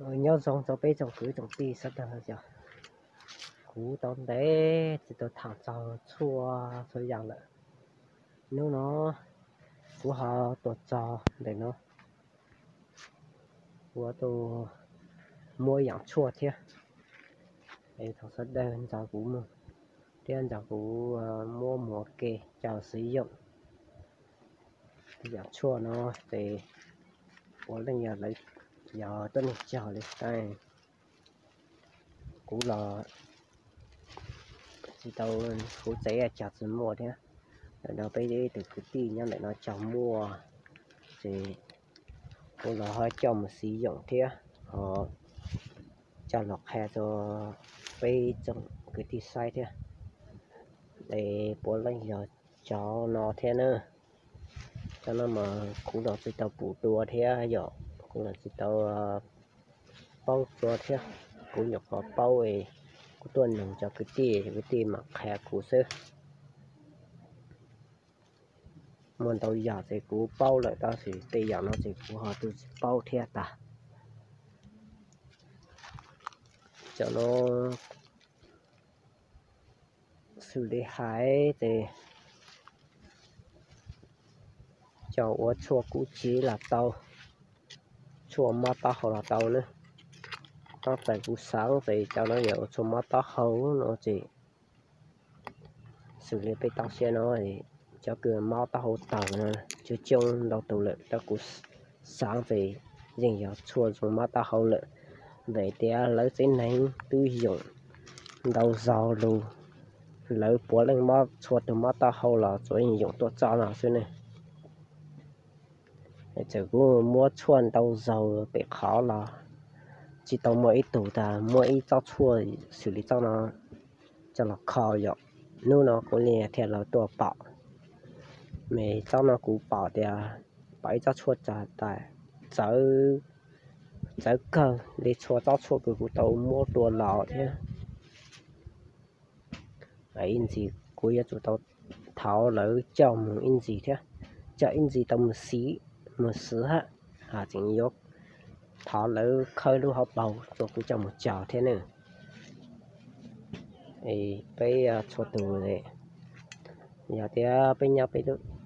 Nyob zoo rau peb tsoom kwv tsoom tij sawv daws yog, kuv tau ntev tsis tau tham txog tshuaj txhua yam lawm. Hnub no kuv ho tuaj txog ntawm no, kuv tuaj muab yam tshuaj thiab. Es thov sawv daws nrog kuv mus thiab nrog kuv muab mus ua ke coj siv yoom. Yam tshuaj no ces puav leej yog lawv yog tuab neeg cog li, tab kuv los tsis tau, kuv tsev cog tsis muaj thiab. Ntawm no peb ib tug kwv tij nyob ntawm no cog muaj, ces kuv los ho coj mus siv yoom thiab, ho coj los qhia rau peb tsoom kwv tij saib thiab. Es puav leej yog cov no thiab na. Cov no mas kuv los tsis tau pum dua thiab yom, kuv los tsis tau paub dua thiab. Kuv nyuam qhuav paub es kuv tuaj nug cov kwv tij, kwv tij mam qhia kuv xwb. Muaj ntau yam ces kuv paub lawm tab sis tej yam no ces kuv ho tsis paub thiab tas. Cov no xws li hais ces cov ua tshuaj kub tsev los tau, tshuaj mob taub hau los tau na. Tab sis kuv xaav ces cov no yog ua tshuaj mob taub hau no ces xws li peb toj siab no, cov kws mob taub hau tawg no, coob coob ntau tus lawm, tab kuv xaav ces yeej yog tshuaj zoo mob taub hau lawm. Vim tias lawv tsev neeg twb yoom ntau zaus lug, lawv puav leej mob txhua tus mob taub hau los tsuas yeej yoom tuaj txoj no xwb ne. Txawm kuv muab tshuaj ntau zaus pem qhov los tsis tau muaj ib tug tas muab ib tsob tshuaj xws li tsob no coj los kho yom. Hnub no kuv li thiaj los tuaj pom, mas tsob no kuv pom tias pom ib tsob tshuaj tas txawv, txawv kawg li txhua tsob tshuaj kws kuv tau muab tua los thiab. Ib ntsis kuv yuav tsum tau thov lawv coj mus ib ntsis thiab, coj ib ntsis tau mus siv, mus siv hab, tseem yuav thov lawv khawb lub hauv paus rau kuv coj mus cog thiab ne. Peb txhua tus, yog tias peb nyob peb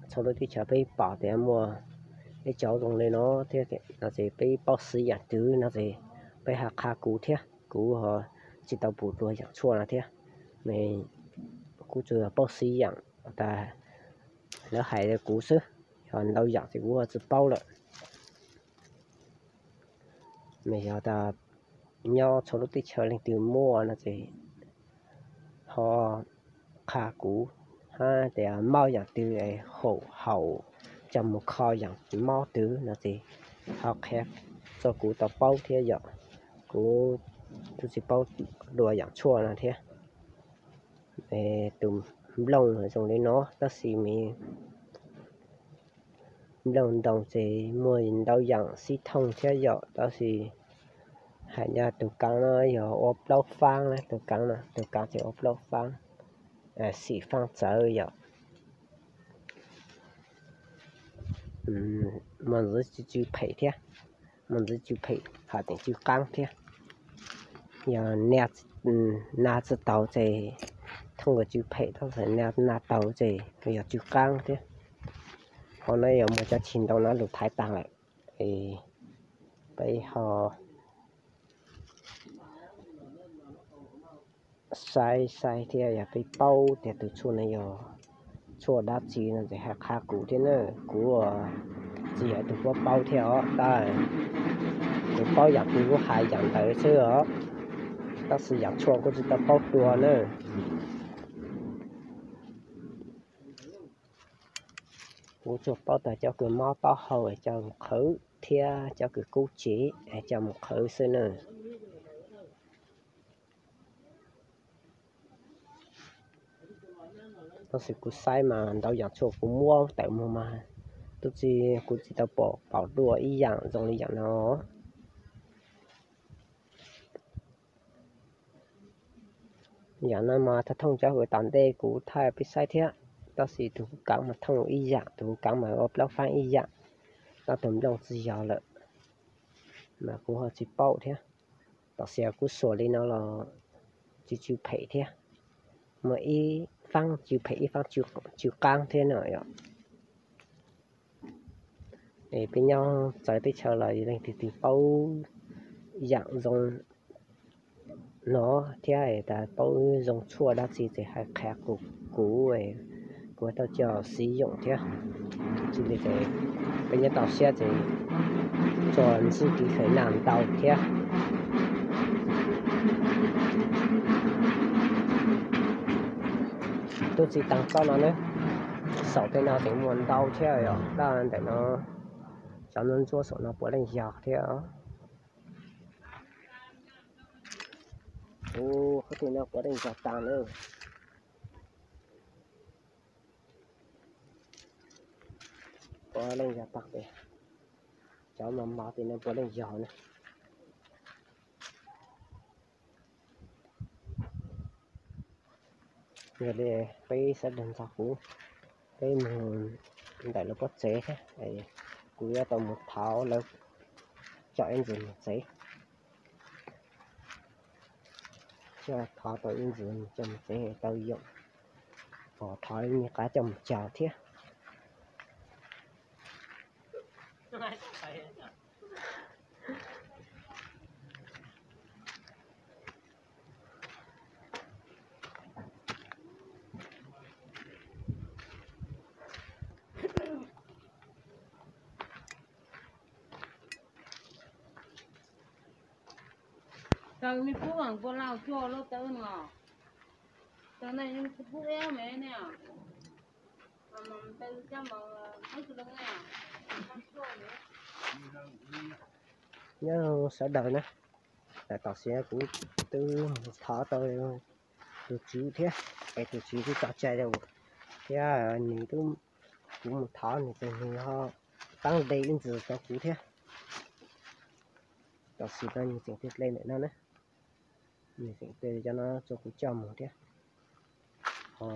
txhua lub teb chaws peb pom tias muaj ib cov zoo li no thiab no ces peb paub siv yam twg no ces peb ho qha kuv thiab, kuv ho tsis tau pum dua yam tshuaj no thiab. Mas kuv tsuas paub siv yam tas lawv hais rau kuv xwb, yog ntau yam ces kuv ho tsis paub lawm. Mas yog tas nyob txhua lub teb chaws leej twg muaj no ces ho qha kuv, hab tias mob yam twg es haum haum coj mus kho yam mob twg no ces ho qhia rau kuv tau paub thiab yom. Kuv twb tsis paub dua yam tshuaj no thiab. Tus nplooj zoo li no tab sis mas nplooj ntoo ces muaj ntau yam sib thooj thiab yom, tab sis hais nyob tus kaav no yog ua plaub faab na, tus kaav no, tus kaav ces ua plaub faab, xim faab txawv yom. Mas ntxwv tsw phem thiab, mas ntxwv tsw phem hos tseem tsw qaab thiab. Yog na tsi taus ces thooj nkaus tsw phem, tab sis na taus ces yog tsw qaab thiab. Qhov no yog muaj cov tshis ntoo no lug thaiv taag lawm, es peb ho saib saib thiab yog peb paub tias tus tshuaj no yog tshuaj dab tsi no ces hais qha kuv thiab na. Kuv tsis yog tus paub paub thiab os, tab kuv paub yam twg kuv hais yam ntawd xwb os, tab sis yam tshuaj kuv tsis tau paub dua na. Kuv tsuas paub tas cov kws mob taub hau coj mus qhwv thiab cov kws kub tsev coj mus qhwv xwb na. Tab sis kuv saib mas ntau yam tshuaj kuv muab tawm mus mas tub tsi, kuv tsis tau pom paub dua ib yam zoo li yam no. Yam no mas thaum thooj cov hauv tom ntej kuv thaij peb saib thiab, tab sis tus kuv kaav mas thooj ib yam, tus kuv kaav mas ua plaub faab ib yam, tab tus nplooj tsis yog lawm, mas kuv ho tsis paub thiab. Tam sim no kuv xuas li no los tsw tsw phem thiab, muaj ib faab tsw phem ib faab tsw qaab thiab no yom. Es peb nyob txawv teb chaws los leej twg twg paub yaam zoo no thiab tas paub zoo tshuaj dab tsi ces hais qhia kuv, kuv, kuv tau coj siv yoom thiab. Tsis li ces peb nyob toj siab ces tsuas ntxub kev khaws naj ntau thiab. Tub txiv taag txob no na, saum tej no tseem muaj ntau thiab yom, dab ntawm no, cov ntsuab ntsuab saum no puav leej yog thiab. Ub, qhov twg no puav leej yog taag na. Puav leej yog taag, cov mos mos tim no puav leej yog na. Yog li peb sawv daws nrog kuv, peb mus ntawm lawv pob tsev thiab, kuv yuav tau mus thov lawv coj ib ntsis mus tsev. Coj, thov tau ib ntsis coj mus tsev tau yoom, pom thov ib me qab coj mus cog thiab. Taws me pub am npua laug cuag lub tawb no. Taws na pub eb me ne. Nyob zoo sawv daws na, tam sim no kuv twb mus thov tau tus tswv thiab, es tus tswv twb tso cai rau thiab, nws twb, kuv mus thov nws ces nws ho taab de ib ntsis rau kuv thiab. Tam sim no nws tseem tle ntawm no na, nws tseem tle cov no rau kuv coj mus thiab. Ho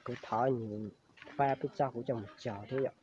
kuv thov nws faib peb tsob kuv coj mus cog thiab yom.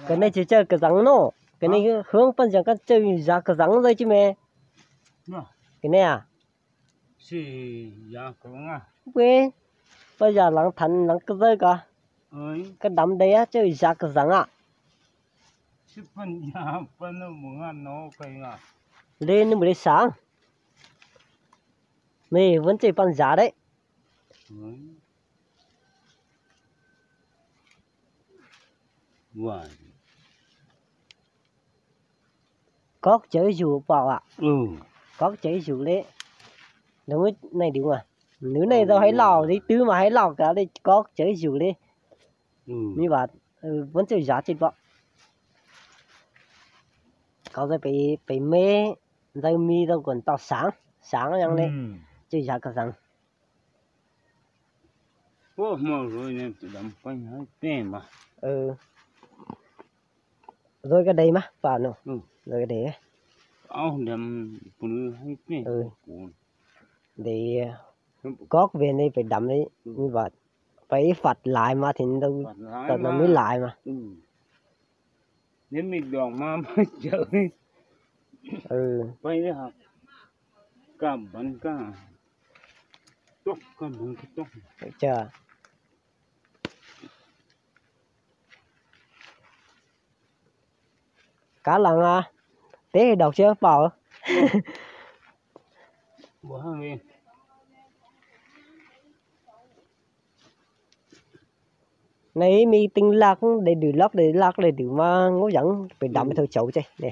Kws nej tsis cawj kws zeev no, kws nej hwv paj zag koj cawj zag kws zeev zawj tsis me. Kws nej a, paj zag leev theev leev kws zawj ko, koj dam de cawj zag kws zeev a. Li nej mus li saav, nej vuv ntsej paj zag deb. Koj cawv zus pom a, koj cawv zus li, nws nej dub, nws nej tau hais loj li twb mas hais loj kav li koj cawv zus li. Me vas, vuv ntsej zag tsis pom. Koj pem me ntawd me tau kuas tau saav, saav zoo li cawj zag kws zeev. Dua koj de mas pam no, dua koj de. De, koj veg ne pem dam li, me vas, pem ib fam lais mas thiaj tau, tau me lais mas. Kav lees, teb daus siab pom. Nws ib me teej laj kub de dwm loj de laj kub de dwm mas Nkauj Yeev pem dam me thaum cauv ces ne.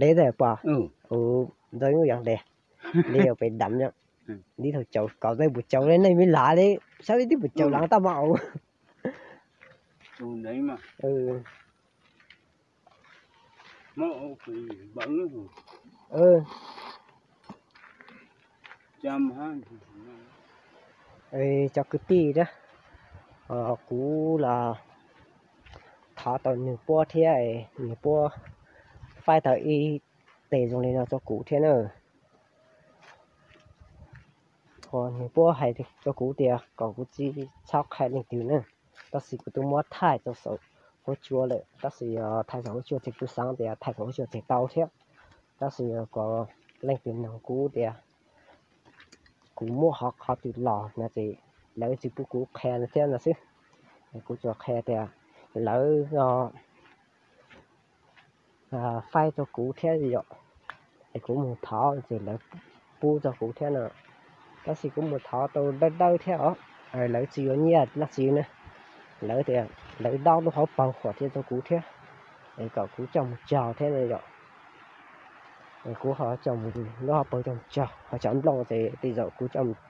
De tau pom, ntawd Nkauj Yeev de, de pem dam no. Tib tug caum kom tej puas caum li nej me lav li, saib ib tib puas caum lav taj ma aus. Cov kwv tij thiab, kuv los thov tau nws puab thiab, nws puab faib tau ib tes zoo li no rau kuv thiab na. Nws puab hais rau kuv tias kom kuv tsis txhob qhia leej twg na, tab sis kuv twb muab thaij rau saum huab cua lawm, tab sis yog thaij saum huab cua ces kuv xav tias thaij saum huab cua ces tau thiab, tab sis kom leej twg nug kuv tias kuv muab qhov twg los no ces lawv tsis pub kuv qhia no thiab no xwb. Kuv tsuas qhia tias lawv faib rau kuv thiab yom, es kuv mus thov ces lawv pub rau kuv thiab no. Tab sis kuv mus thov tau dawb dawb thiab os, lawv tsis yuav nyiaj dab tsi na, lawv tias lawv dob lub hauv paus huam thiab rau kuv thiab, es kom kuv coj mus cog thiab no yom. Es kuv ho coj mus lub hauv paus coj mus cog, ho cov nplooj ces tej zaum kuv coj mus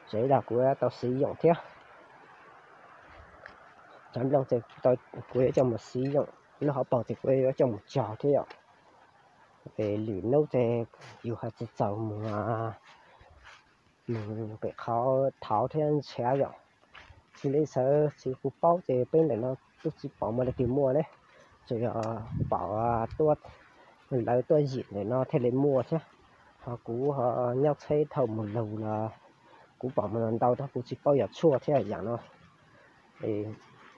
tsev los kuv tau siv yoom thiab. Cov nplooj ces kuv yuav coj mus siv yoom, lub hauv paus ces kuv yuav coj mus cog thiab yom. Es lwm hnub ces yus ho tsis txaus mus, mus pem qhov thov thiab nrhiav yom. Tsis li sawv tsis kuv paub ces peb ntawm no twb tsis pom muaj leej twg muaj ne, tsuas yog pom tuaj, lawv tuaj yim ntawm no thiaj li muaj thiab. Ho kuv ho nyob tsheb thaum mus lug los kuv pom mus ntau tab kuv tsis paub yog tshuaj thiab yam no.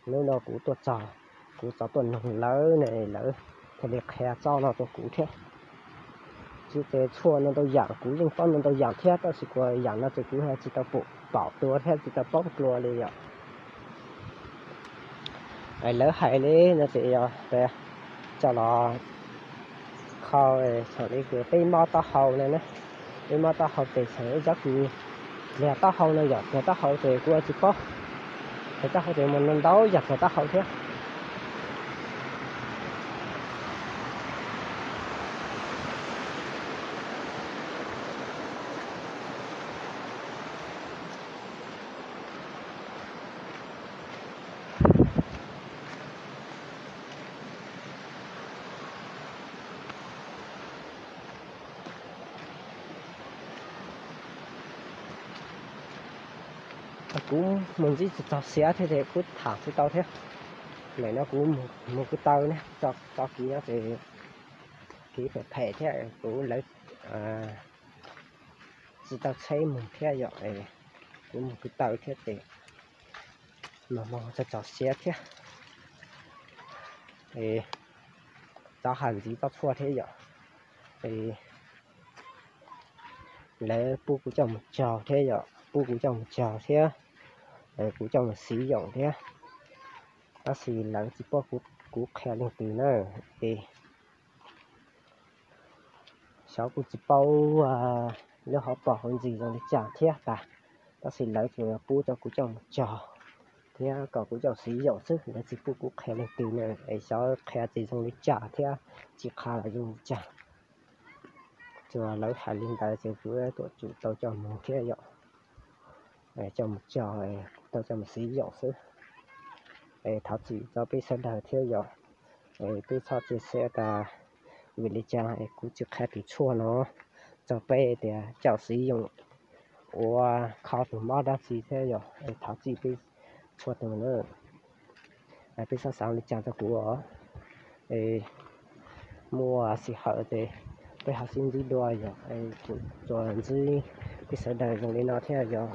Hnub no kuv tuaj txog, kuv txog tuaj noog lawv ne, lawv thiaj li qhia txoj no rau kuv thiab. Tsis ces tshuaj no ntau yam kuv yeej paub no ntau yam thiab, tab sis kuv yam no ces kuv tsis tau pom dua thiab tsis tau paub dua li yom. Lawv hais li no ces yog coj los kho, txhaum li peb mob taub hau no na, peb mob taub hau ces txhaum ib tsob kws dliag taub hau no yom, dliag taub hau ces kuv tsis paub, dliag taub hau ces mus ntau yam dliag taub hau thiab. Kuv mus ntsib tsis txog siav thiab ces kuv tham tsis tau thiab. Ntawm no kuv mus kuv taw ne, tso kiv no ces kiv phem phem thiab kuv lawv tsis tau tsheb mus thiab yom, kuv mus kuv taw thiab ces mus mus txog txog siav thiab, rov hais ntxiv txoj tshuaj thiab yom. Lawv pub kuv coj mus cog thiab yom, pub kuv coj mus cog thiab, kuv coj mus siv yoom thiab. Tab sis lawv tsis pub kuv qhia leej twg na. Es xyov kuv tsis paub lub hauv paus hauv ntsis zoo li cas thiab tas, tab sis lawv tsuas pub rau kuv coj mus cog thiab kom kuv coj siv yoom xwb, lawv tsis pub kuv qhia leej twg na. Es xyov qhia tsis zoo li cas thiab tsis qhia los zoo li cas. Tsuas lawv hais li ntawd ces kuv tuam tsum tau coj mus thiab yom. Coj mus cog, tau coj mus siv yoom xwb. Es thov txim rau peb sawv daws thiab yom. Peb txhob txiav txim tas vim li cas es kuv tsis qhia tus tshuaj no rau peb tias coj siv yoom ua kho tus mob dab tsi thiab yom. Es thov txim peb txhua tus na. Peb txhob xav li cas rau kuv os. Es muaj sij hawm ces peb ho sib ntsib dua yom. Kuv tsuas ntsib peb sawv daws zoo li no thiab yom.